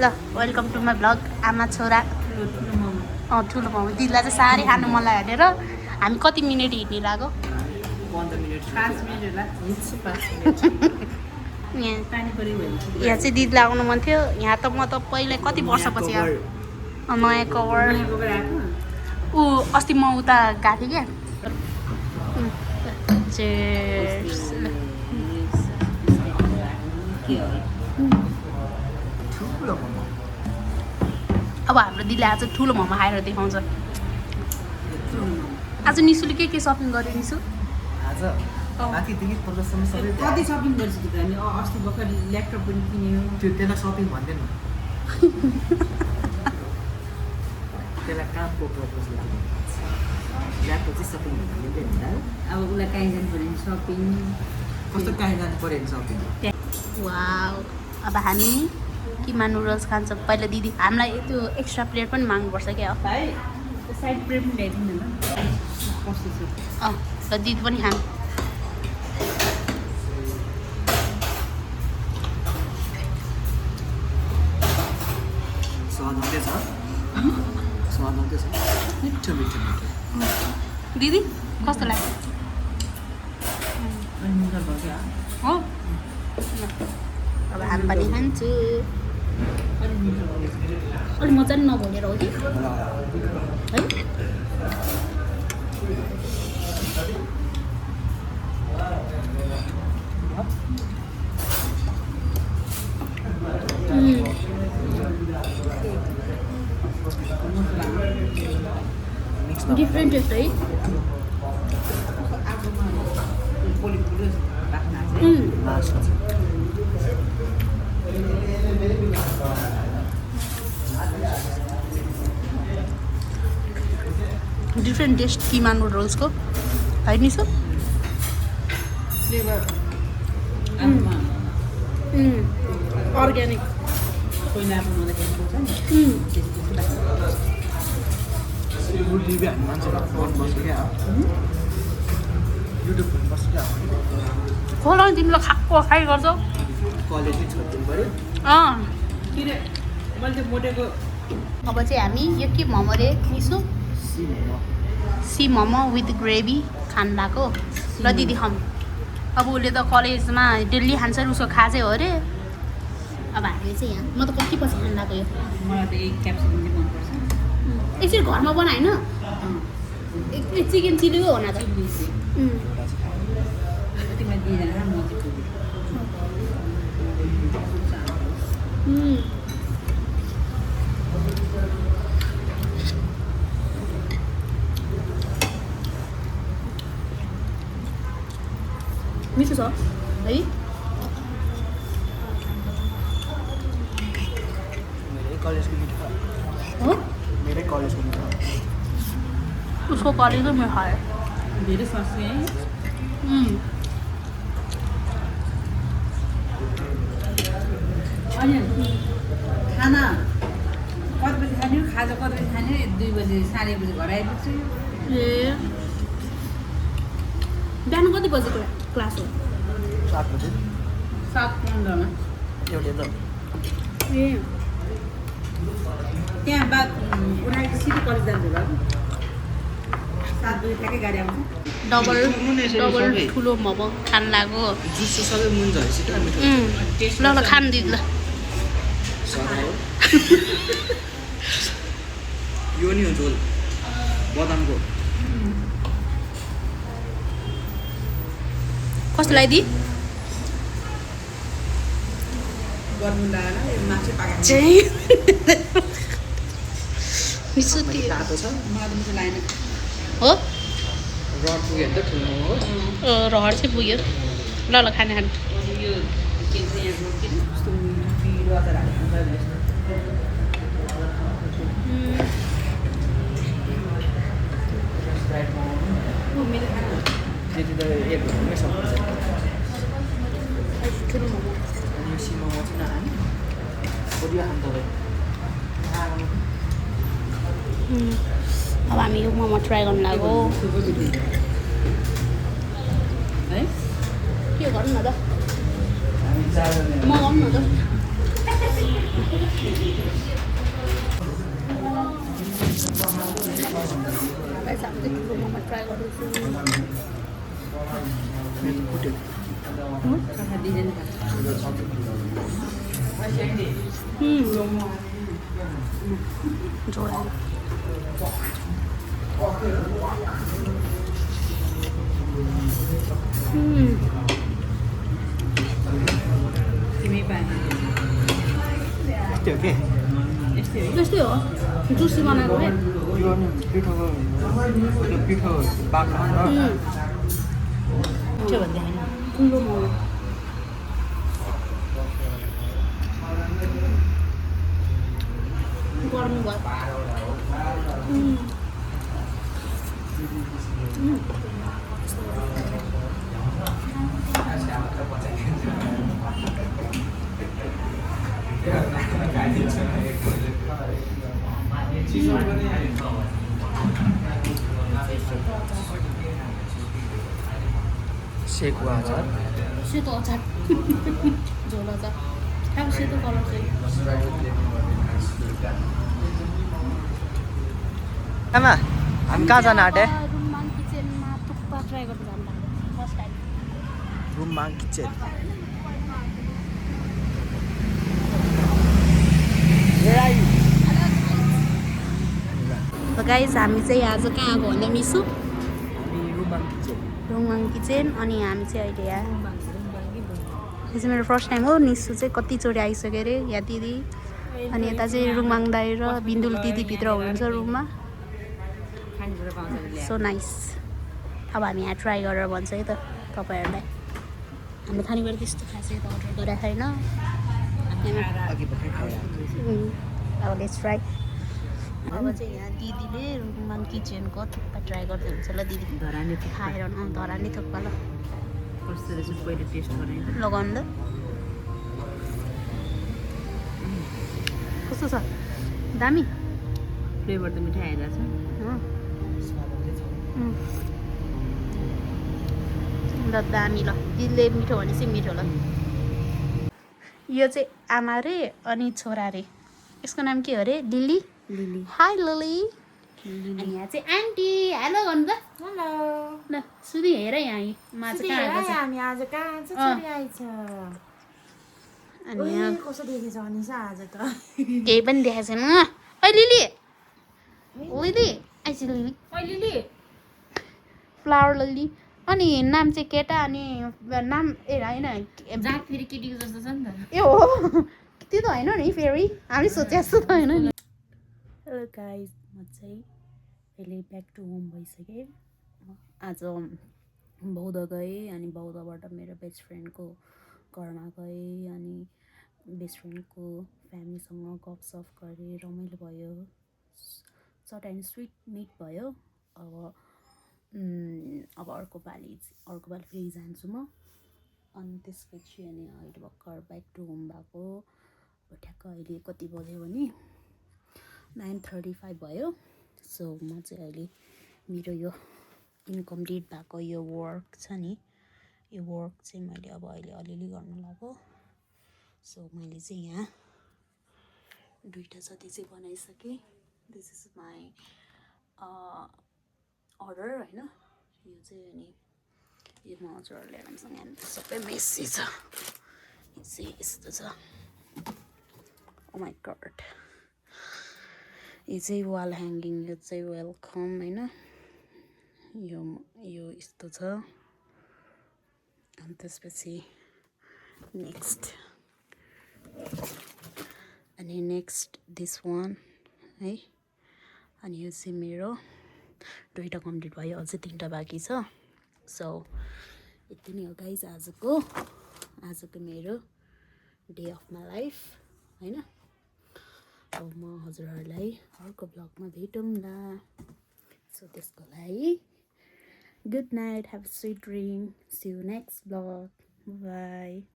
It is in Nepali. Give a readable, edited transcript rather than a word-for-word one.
ल वेलकम टु माई भ्लग आमा छोरा ठुलो मोमो दिदीलाई चाहिँ साह्रै खानु मन लाग्यो अरे र हामी कति मिनट हिँड्ने लाग्यो 15 मिनट 5 मिनट होला यहाँ चाहिँ दिदीलाई आउनु मन थियो यहाँ त म त पहिला कति वर्षपछि नयाँ कभर ऊ अस्ति म उता गएको थिएँ क्या अब हाम्रो दिदीले आज ठुलो मोमो खाएर देखाउँछ आज निशुले के सपिङ गर्यो निशु आज माथिदेखि प्रदर्शन सबै कति सपिङ गरिसक्यो त हामी अस्ति भर्खर ल्यापटप पनि किन्यौँ त्यो त्यसलाई सपिङ भन्दैन त्यसलाई कामको पर्पज ल्यापटप चाहिँ सपिङ भन्दैन अब उसलाई काहीँ जानु पऱ्यो भने सपिङ कस्तो काहीँ जानु पऱ्यो भने सपिङ वाउ अब हामी किमा नुडल्स खान्छ पहिला दिदी हामीलाई त्यो एक्स्ट्रा प्लेट पनि माग्नुपर्छ क्या भाइ साइड प्लेट पनि ल्याइदिनु न कस्तो छ र दिदी पनि खानु स्वाद आउँदैछ स्वाद आउँदैछ मिठो मिठो मिठो दिदी कस्तो लाग्यो हो अब हामी पनि खान्छु अलिक मजाले नभोलेर हो कि है डिफ्रेन्ट टेस्ट है डिफ्रेन्ट टेस्ट किमा नुडल्सको है नि सर अर्ग्यानिक खोला तिमीलाई खाएको खाइ गर्छौ क्वालिटी छोड्नु पऱ्यो मैले मोटेको अब चाहिँ हामी यो के मोमो रे मिसो सी मोमो विथ ग्रेभी खानु भएको र दिदी खाऊँ अब उसले त कलेजमा डेली खान्छ उसको खाजै हो अरे अब हामीले चाहिँ यहाँ म त कति पछि खानु लाग्यो यो मलाई त एक क्याप्सिकम चाहिँ मनपर्छ एकचोटि घरमा बनाएन चिकन चिल्ली हो न त तिमीलाई दिइरहन म मिठो छ है मेरै कलेजको मिठो हो मेरै कलेजको मिठो उसको कलेजको मेरो खायो धेरै सस्तो है अनि खाना कति बजी खाने हो खाजा कति बजी खाने 2 बजी 4:30 बजी घर आइपुग्छु ए बिहान कति बजीको क्लास हो 7 बजे 7:15 मा एउटै त ए त्यहाँ बाद उनीहरू सिटी कलेज जान्छ होला 7 बजी ठ्याक्कै गाडी आउँछ डबल ठुलो मोमो खानु लाग्यो जुस सबै मुन्छ छिटो मिठो ल ल खानु दिदी ल यो नि हो झोल बदामको कस्तो लाग्यो गर्नु लागेन यो माछा पाकेको मिसो तातो छ मलाई त लागेन हो रड पुग्यो भने त ठुलो हो रहर चाहिँ पुग्यो ल ल खाने खानु यो के चाहिँ यहाँ रोकिन कस्तो पिरो अचार हालेको मेरो खाना त्यति त एक घन्टामै सक्छ ठुलो मोमो अनि सिमो म चाहिँ नखाने बलियो खानु तपाईँ अब हामी यो मोमो ट्राई गर्नु लाग्यो है के गर्नु न त मगाउनु न त गाइस हामी चाहिँ ठुलो मोमो ट्राई गर्दैछौँ मेरो फुट्यो कहाँ डिजाइन झोल तिमी पाए त्यो के त्यस्तै हो जुसी बनाएको क्या त्यो नि पिठोको त्यो पिठो बाक्लो त्यो भन्दा होइन ठुलो मोमो गर्नु सेको अचार सेतो अचार झोल अचार अब सेतो कलर चाहिँ आमा हामी कहाँ जान आँटे रुममाङ किचनमा थुक्पा ट्राई गर्नु जानु फर्स्ट टाइम रुममाङ किचन गाइस हामी चाहिँ आज कहाँ आएको भन्दा मिसु हामी रुममाङ किचन रुममाङ किचन अनि हामी चाहिँ अहिले यहाँ यो चाहिँ मेरो फर्स्ट टाइम हो निसु चाहिँ कतिचोटि आइसक्यो अरे यहाँ दिदी अनि यता चाहिँ रुममाङ दाई र बिन्दुल दिदी भित्र हुनुहुन्छ रुममा खानेकुरा पाउँछ भने सो नाइस अब हामी यहाँ ट्राई गरेर भन्छ है त तपाईँहरूलाई हामीले खानेकुरा त्यस्तो खासै त अर्डर गरेको छैन अघि भर्खर खाएर अब लेट्स ट्राई अब चाहिँ यहाँ दिदीले रुममाङ किचनको थुक्पा ट्राई गर्दै हुन्छ ल दिदी धरानी खाएर धरानी थुक्पा ल कस्तो रहेछ पहिले टेस्ट गराएँ लगाउनु त कस्तो छ दामी फ्लेभर त मिठाई आइरहेछ ल दामी ल दिदीले मिठो भनेपछि मिठो ल यो चाहिँ आमा रे अनि छोरा रे यसको नाम के हो अरे लिली लिली हाई लिली अनि यहाँ चाहिँ आन्टी हेलो गर्नु त हेलो ल सुधि हेर यहाँ मा चाहिँ कहाँ आएको छ हामी आज कहाँ चाहिँ छोरी आइछ अनि यहाँ कसो देखेछ भने चाहिँ आज त केही पनि देखाएको छैन ओइ लिली लिली आइस लिली अहिले फ्लावर लिली अनि नाम चाहिँ केटा अनि नाम ए होइन जात फेरि केटीको जस्तो छ नि त ए हो त्यो त होइन नि फेरि हामी सोचे जस्तो त होइन नि हेलो गाइज म चाहिँ अहिले ब्याक टु होम भइसकेँ आज बौद्ध गएँ अनि बौद्धबाट मेरो बेस्ट फ्रेन्डको घरमा गएँ अनि बेस्ट फ्रेन्डको फ्यामिलीसँग गफसफ गरेँ रमाइलो भयो सर्ट एन्ड स्विट मिट भयो अब अर्को पालि फेरि जान्छु म अनि त्यसपछि अनि अहिले भर्खर ब्याक टु होम भएको अब ठ्याक्क अहिले कति बज्यो भने 9:35 भयो सो म चाहिँ अहिले मेरो यो इन्कम्प्लिट भएको यो वर्क छ नि यो वर्क चाहिँ मैले अब अहिले अलिअलि गर्नु लाग्यो सो मैले चाहिँ यहाँ दुईवटा जति चाहिँ बनाइसकेँ दिस इज माई अर्डर होइन यो चाहिँ अनि यो म हजुरहरूले राम्रोसँग यहाँ सबै मेसी छ यो चाहिँ यस्तो छ ओ माई गॉड यो चाहिँ वाल ह्याङ्गिङ यो चाहिँ वेलकम होइन यो यस्तो छ अनि त्यसपछि नेक्स्ट दिस वान है अनि यो चाहिँ मेरो दुईवटा कम्प्लिट भयो अझै 3टा बाँकी छ सो यति नै हो गाइज आजको मेरो डे अफ माई लाइफ होइन अब म हजुरहरूलाई अर्को ब्लगमा भेटौँला सो त्यसको लागि good night have sweet dream see you next vlog by